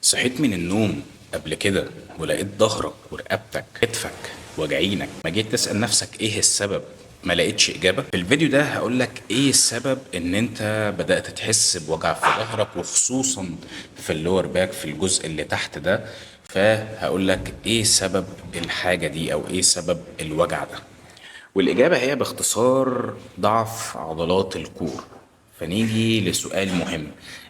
صحيت من النوم قبل كده ولقيت ظهرك ورقبتك كتفك وجعينك، ما جيت تسأل نفسك ايه السبب؟ ما لقيتش إجابة. في الفيديو ده هقولك ايه السبب ان انت بدأت تحس بوجع في ظهرك، وخصوصا في ال lower back في الجزء اللي تحت ده. فهقولك ايه سبب الحاجة دي او ايه سبب الوجع ده، والإجابة هي باختصار ضعف عضلات ال core. فنيجي لسؤال مهم: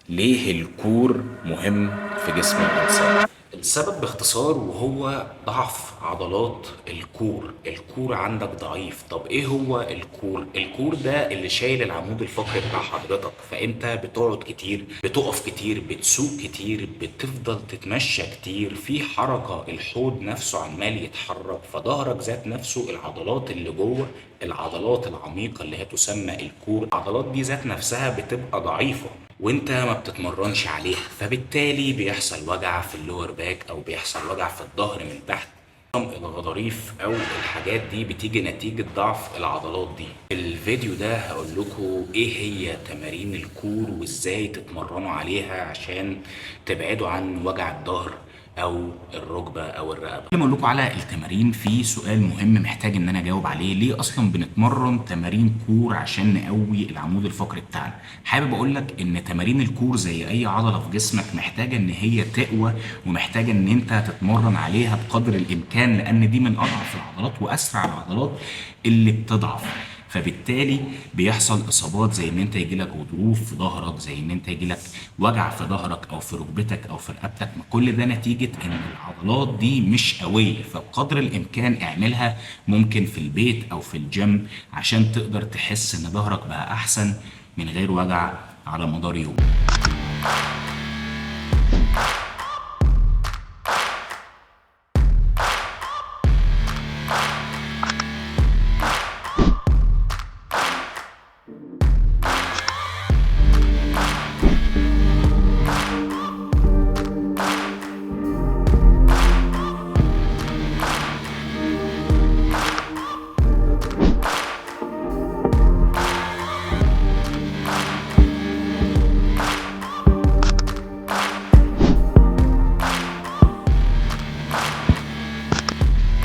ليه ال core مهم في جسم الإنسان؟ السبب باختصار وهو ضعف عضلات ال core. ال core عندك ضعيف. طب ايه هو ال core؟ ال core ده اللي شايل العمود الفقري بتاع حضرتك. فانت بتقعد كتير، بتقف كتير، بتسوق كتير، بتفضل تتمشى كتير، في حركة، الحوض نفسه عمال يتحرك، فظهرك ذات نفسه العضلات اللي جوه، العضلات العميقة اللي هي تسمى ال core، العضلات دي ذات نفسها بتبقى ضعيفة وانت ما بتتمرنش عليها، فبالتالي بيحصل وجع في ال lower back او بيحصل وجع في الظهر من تحت. الغضاريف او الحاجات دي بتيجي نتيجة ضعف العضلات دي. في الفيديو ده هقول لكم ايه هي تمارين ال core وازاي تتمرنوا عليها عشان تبعدوا عن وجع الظهر او الركبة او الرقبة. قبل ما اقول لكم على التمارين، في سؤال مهم محتاج ان انا اجاوب عليه: ليه اصلا بنتمرن تمارين core عشان نقوي العمود الفقري بتاعنا؟ حابب اقول لك ان تمارين ال core زي اي عضلة في جسمك محتاجه ان هي تقوى، ومحتاجة ان انت تتمرن عليها بقدر الامكان، لان دي من اضعف العضلات واسرع العضلات اللي بتضعف. فبالتالي بيحصل اصابات، زي ان انت يجيلك غضروف في ظهرك، زي ان انت يجيلك وجع في ظهرك او في ركبتك او في رقبتك. ما كل ده نتيجة ان العضلات دي مش قوية. فبقدر الامكان اعملها، ممكن في البيت او في الجيم، عشان تقدر تحس ان ظهرك بقى احسن من غير وجع على مدار يوم.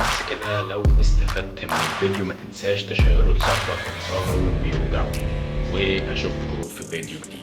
بس كده، لو استفدت من الفيديو ما تنساش تشيره لصاحبك اللي ظهره بيوجعه، واشوفكم في فيديو جديد.